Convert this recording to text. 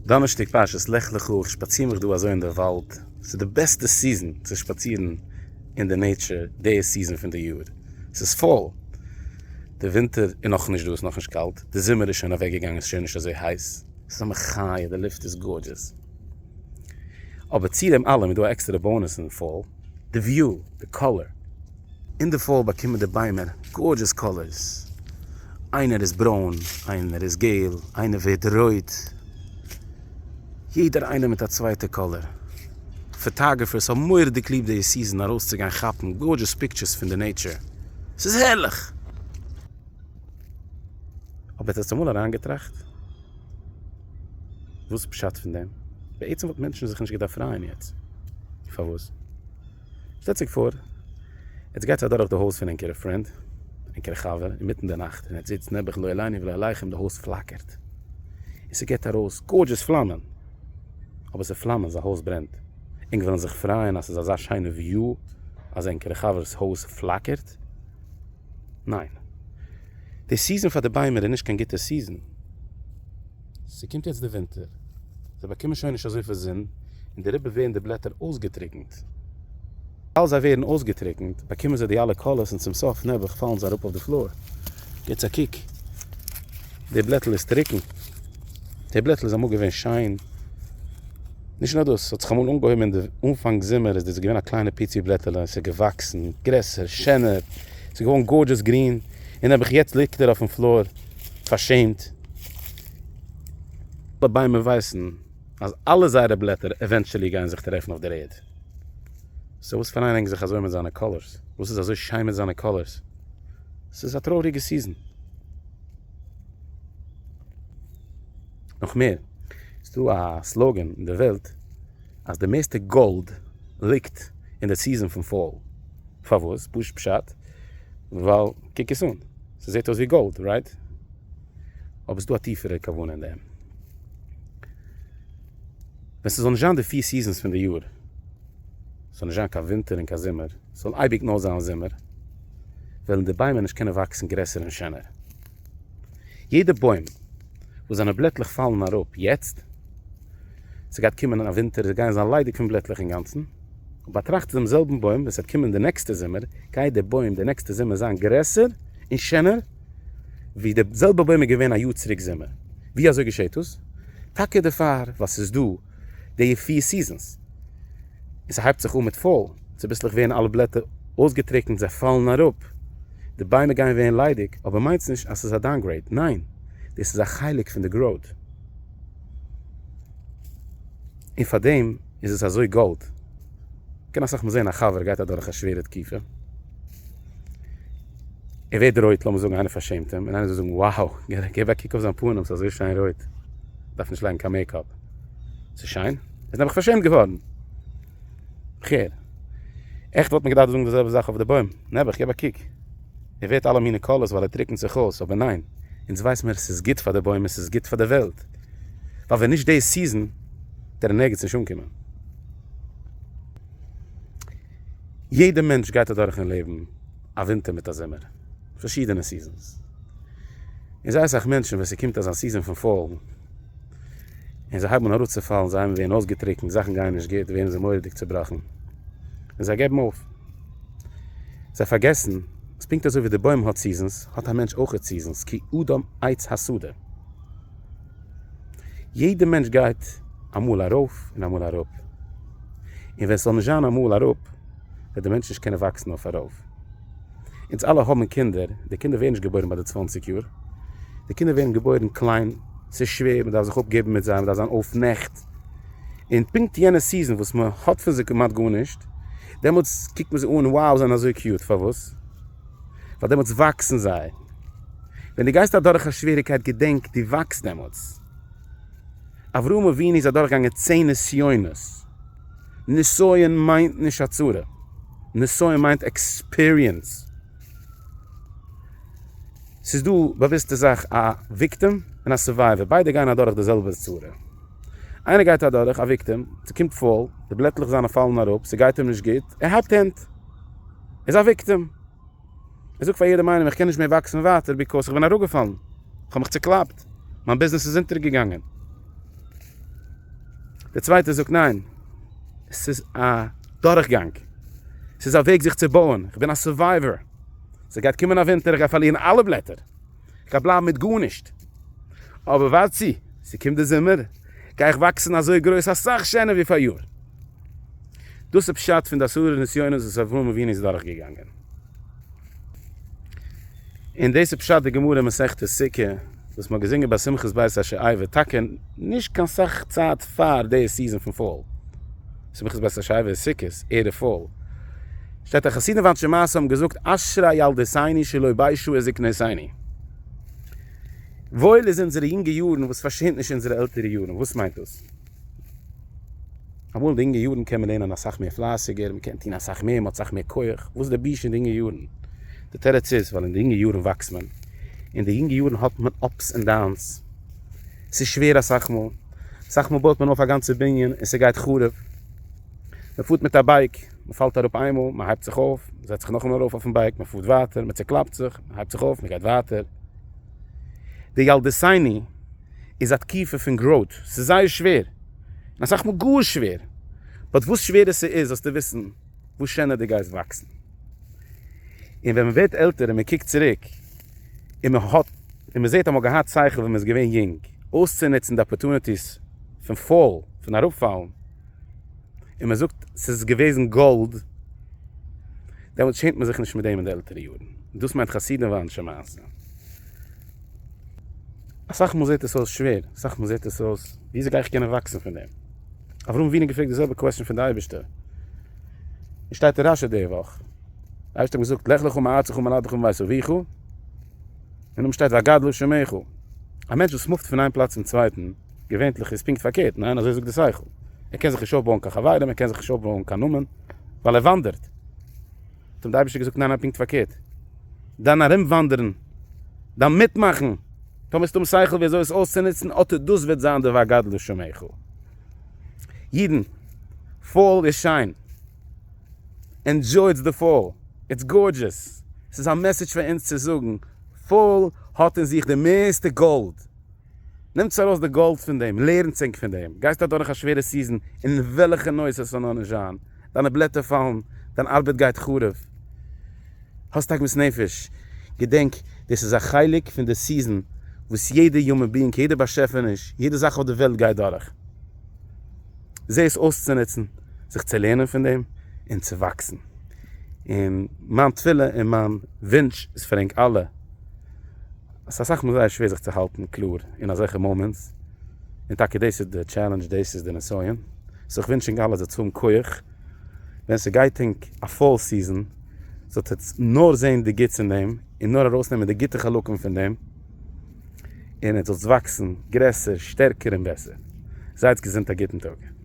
דאנערשטאג פרשת לך לך, איך שפאציר מיך דא אזוי אין די וואלד, ס'איז די בעסטע season צו שפאצירן אין די nature די season פון די יאר, ס'איז fall, די ווינטער איז נאכנישט דא, ס'איז נאכנישט קאלט, די זומער איז שוין אוועקגעגאנגען, ס'איז שוין נישט אזוי הייס, ס'איז א מחיה, די לופט איז gorgeous. אבער צו דעם אלעם איז דא א עקסטערע bonus אין fall, די view, די color. אין די fall באקומען די ביימער gorgeous colors, איינער איז ברוין, איינער איז געל, איינער ווערט רויט, יעדער איינער מיט א צווייטע color. Photographers האבן מורא'דיג ליב די season ארויסצוגיין כאפן gorgeous pictures פון די nature, ס'איז הערליך! אבער האסט אמאל אריינגעטראכט וואס פשט פון דעם? בעצם וואלט מענטשן זיך נישט געדארפט פרייען יעצט, פארוואס? שטעלט זיך פאר, עטס גייטס אדורך די הויז פון ענקערע friend, ענקערע חבר, אינמיטן די נאכט, און עטס זעטס נעבעך לא עלינו ולא עליכם די הויז פלאקערט, און ס'געט ארויס gorgeous פלאמען, אבער ס'איז פלאמען, זיין הויז ברענט, ענק וועלן זיך פרייען אז ס'איז אזא שיינע view אז ענקערע חבר'ס הויז פלאקערט? ניין. די season פאר די ביימער איז נישט קיין גוטע season. ס'קומט יעצט די ווינטער, זיי באקומען שוין נישט אזויפיל זון, און דעריבער ווערן די בלעטער אויסגעטריקנט. ווייל זיי ווערן אויסגעטריקנט, באקומען זיי די אלע colors און צום סוף נעבעך פאלן זיי אראפ אויף די floor. גיטס א קוק, די בלעטל איז טרוקן. די בלעטל איז אמאל געווען שיין. נישט נאר דאס, ס'האט זיך אמאל אנגעהויבן אין די אנפאנג זומער איז דאס געווען א קליינע פיצי בלעטעלע און ס'איז געוואקסן גרעסער, שענער, ס'איז געווארן gorgeous גרין, און נעבעך יעצט ליגט ער אויפן floor פארשעמט. אלע ביימער ווייסן אז אלע זייערע בלעטער eventually גייען זיך טרעפן אויף דער ערד. So וואס פאראיינען זיך אזוי מיט זיינע colors? וואס איז אזוי שיין מיט זיינע colors? ס'איז א טרויעריגע season. נאך מער, ס'איז דא א slogan אין די וועלט אז די מערסטע גאלד ליגט אין די season פון fall. פארוואס? פשוט פשט, ווייל קוק עס אן, ס'זעט אויס ווי גאלד, right? אבער ס'דא א טיפערע כוונה אין דעם. ווען ס'זאל נישט זיין די פיר seasons פון די יאר, ס'זאל נישט זיין קיין ווינטער און קיין זומער, ס'זאל אייביג נאר זיין זומער, וועלן די ביימער נישט קענען וואקסן גרעסער און שענער. יעדע בוים וואס זיינע בלעטלעך פאלן אראפ יעצט, ס'גייט קומען א ווינטער, זיי גייען זיין ליידיג פון בלעטלעך אינגאנצן, און באטראכט דעם זעלבן בוים ווען ס'וועט קומען די נעקסטע זומער, גייט דער בוים די נעקסטע זומער זיין גרעסער און שענער ווי די זעלבע בוים איז געווען א יאר צוריק זומער. ווי אזוי געשעט דאס? טאקע דערפאר ווייל ס'איז דא די פיר seasons, און ס'הייבט זיך אן מיט fall, צוביסלעך ווערן אלע בלעטער אויסגעטריקנט, זיי פאלן אראפ, די ביימער גייען ווערן ליידיג, אבער מיינטס נישט אז ס'איז א downgrade, ניין, דאס איז א חלק פון די growth, און פארדעם איז עס אזוי גאלד. קען אסאך מאל זען א חבר גייט אדורך א שווערע תקופה, ער ווערט רויט, לאמיר זאגן איינער פארשעמט אים, און איינער זאל זאגן wow, געב א קוק אויף זיין פנים, ס'איז אזוי שיין רויט, דארף נישט לייגן קיין makeup, ס'איז שיין? ער איז נעבעך פארשעמט געווארן. כ'הער. עכט וואלט מען געדארפט זאגן די זעלבע זאך אויף די בוים, נעבעך, געב א קוק, ער ווערט אלע מיני colors ווייל ער טריקנט זיך אויס, אבער ניין, אונז ווייס מיר ס'איז גוט פאר די בוים און ס'איז גוט פאר די וועלט, ווייל ווען נישט די season וועט ער אין ערגעץ נישט אנקומען. יעדע מענטש גייט אדורך אין לעבן א ווינטער מיט א זומער, פארשידענע seasons, און זייער אסאך מענטשן ווען ס'קומט אזא season פון fall, און זיי הייבן אן אראפצופאלן, זיי הייבן ווערן אויסגעטריקנט, זאכן גייען נישט גוט, ווערן זיי מורא'דיג צובראכן, און זיי געבן אויף. זיי פארגעסן אז פונקט אזוי ווי די בוים האט seasons, האט א מענטש אויכעט seasons, כי אדם עץ השדה. יעדע מענטש גייט אמאל ארויף און אמאל אראפ, און ווען ס'זאל נישט זיין אמאל אראפ, וועט די מענטש נישט קענען וואקסן אויף ארויף. אונז אלע האבן קינדער, די קינדער ווערן נישט געבוירן ביי די 20 יאר, די קינדער ווערן געבוירן קליין, ס'איז שווער, מ'דארף זיך אפגעבן מיט זיי, מ'דארף זיין אויף נעכט, און פונקט יענע season וואס מ'האט פון זיי כמעט גארנישט, דעמאלטס קוקט מען זיי אן, wow זיי זענען אזוי cute, פארוואס? ווייל דעמאלטס וואקסן זיי. ווען דו גייסט אדורך א שוועריקייט געדענק דו וואקסט דעמאלטס. אברהם אבינו איז אדורכגעגאנגען צען נסיונות. נסיון מיינט נישט א צרה. נסיון מיינט experience. ס'איז דא באוויסטע זאך א victim און א survivor, ביידע גייען אדורך די זעלבע צרה. איינער גייט אדורך, א victim, ס'קומט fall, די בלעטלעך זיינע פאלן אראפ, ס'גייט אים נישט גוט, ער הייבט הענט. ער איז א victim. ער זאגט פאר יעדעם איינעם איך קען נישט מער וואקסן ווייטער because איך בין אראפגעפאלן, איך האב מיך צוקלאפט, מיין ביזנעס איז אונטערגעגאנגען. דער צווייטער זאגט ניין, ס'איז א דורכגאנג, ס'איז א וועג זיך צו בויען, איך בין א survivor, ס'גייט קומען א ווינטער, איך גיי פארלירן אלע בלעטער, איך גיי בלייבן מיט גארנישט, אבער ווארט צו ס'קומט די זומער, גיי איך וואקסן אזוי גרויס אסאך שענער ווי פאריאר. דאס איז פשט פון די עשרה נסיונות וואס אברהם אבינו איז דורכגעגאנגען. און דאס איז פשט די גמרא אין מסכת סוכה וואס מ'האט געזינגען ביי שמחת בית השואבה, טאקע נישט קיין סאך צייט פאר די season פון fall, שמחת בית השואבה איז סוכות, ערב fall, שטייט אז חסידים ואנשי מעשה האבן געזאגט אשרי ילדותינו שלא ביישו את זקנותינו. וואויל איז אונזערע יונגע יארן וואס פארשעמט נישט אונזערע עלטערע יארן, וואס מיינט דאס? אמאל אין די אינגע יארן קען מען לערנען אסאך מער פלייסיגער, מען קען טון אסאך מער, מען האט אסאך מער כח, וואס איז די בושה אין די אינגע יארן? די תירוץ איז, ווייל אין די אינגע יארן וואקסט מען, אין די אינגע יארן האט מען ups און downs, ס'איז שווער אסאך מאל, אסאך מאל בויט מען אויף א גאנצע בנין און ס'גייט חרוב, מען פארט מיט א bike, מען פאלט אראפ איינמאל, מען הייבט זיך אויף, מען זעצט זיך נאכאמאל ארויף אויפן bike, מען פארט ווייטער, מען צעקלאפט זיך, מען הייבט זיך אויף, מען גייט ווייטער. די ילדותינו איז א תקופה פון growth, ס'איז זייער שווער, און אסאך מאל גאר שווער, but וואס שווערער ס'איז זאלסטו וויסן וואס שענער דו גייסט וואקסן. און ווען מ'ווערט עלטער און מ'קוקט צוריק און מ'האט און מ'זעט אז מ'האט געהאט שכל ווען מ'איז געווען יונג אויסצונוצן די opportunities פון fall, פון אראפפאלן, און מ'זאגט ס'איז געוועזן גאלד, דעמאלטס שעמט מען זיך נישט מיט דעם אין די עלטערע יארן. דאס מיינט חסידים ואנשי מעשה. אסאך מאל זעט עס אויס שווער, אסאך מאל זעט עס אויס, וויאזוי גיי איך קענען וואקסן פון דעם? אברהם אבינו האט געפרעגט די זעלבע question פון די אייבערשטער, און שטייט אין רשי די וואך, די אייבערשטער האט געזאגט לך לך מארצך וממולדתך ומבית אביך, און דאן שטייט ואגדלה שמך, א מענטש וואס מופט פון איין פלאץ צום צווייטן, געווענטליך איז פונקט פארקערט, ניין? אזוי זאגט די שכל, ער קען זיך נישט אויפבויען קיין חברים, ער קען זיך נישט אויפבויען קיין נאמען, ווייל ער וואנדערט. האט אים די אייבערשטער געזאגט, ניין ניין פונקט פארקערט, דיין ארומוואנדערן, דיין מיטמאכן, טאמער האסטו האבן שכל ווי אזוי עס אויסצונוצן, אט דאס וועט זיין די ואגדלה שמך. אידן, fall איז שיין, enjoy די fall, it's gorgeous, ס'איז א message פאר אונז צו זאגן, fall האט אין זיך די מערסטע גאלד, נעמטס ארויס די גאלד פון דעם, לערנטס ענק פון דעם, גייסט אדורך א שווערע season, אין וועלכע נושא עס זאל נאר נישט זיין, דיינע בלעטער פאלן, דיין ארבעט גייט חרוב, האסט עגמת נפש, געדענק, דאס איז א חלק פון די season וואס יעדע human being, יעדע באשעפעניש, יעדע זאך אויף די וועלט גייט דורך. זע עס אויסצונוצן, זיך צו לערנען פון דעם, און צו וואקסן. און מיין תפילה און מיין וואונטש איז פאר ענק אלע, עס איז אסאך מאל זייער שווער זיך צו האלטן קלאר אין אזעלכע moments, און טאקע דאס איז די challenge, דאס איז די נסיון, so איך וואונטש ענק אלע זאלטס האבן כח, ווען ס'גייט ענק א fall season, זאלט עטס נאר זען די גוטס אין דעם, און נאר ארויסנעמען די גוטע חלקים פון דעם, און עטס זאלטס וואקסן גרעסער, שטערקער און בעסער. זייטס געזונט א גוטן טאג.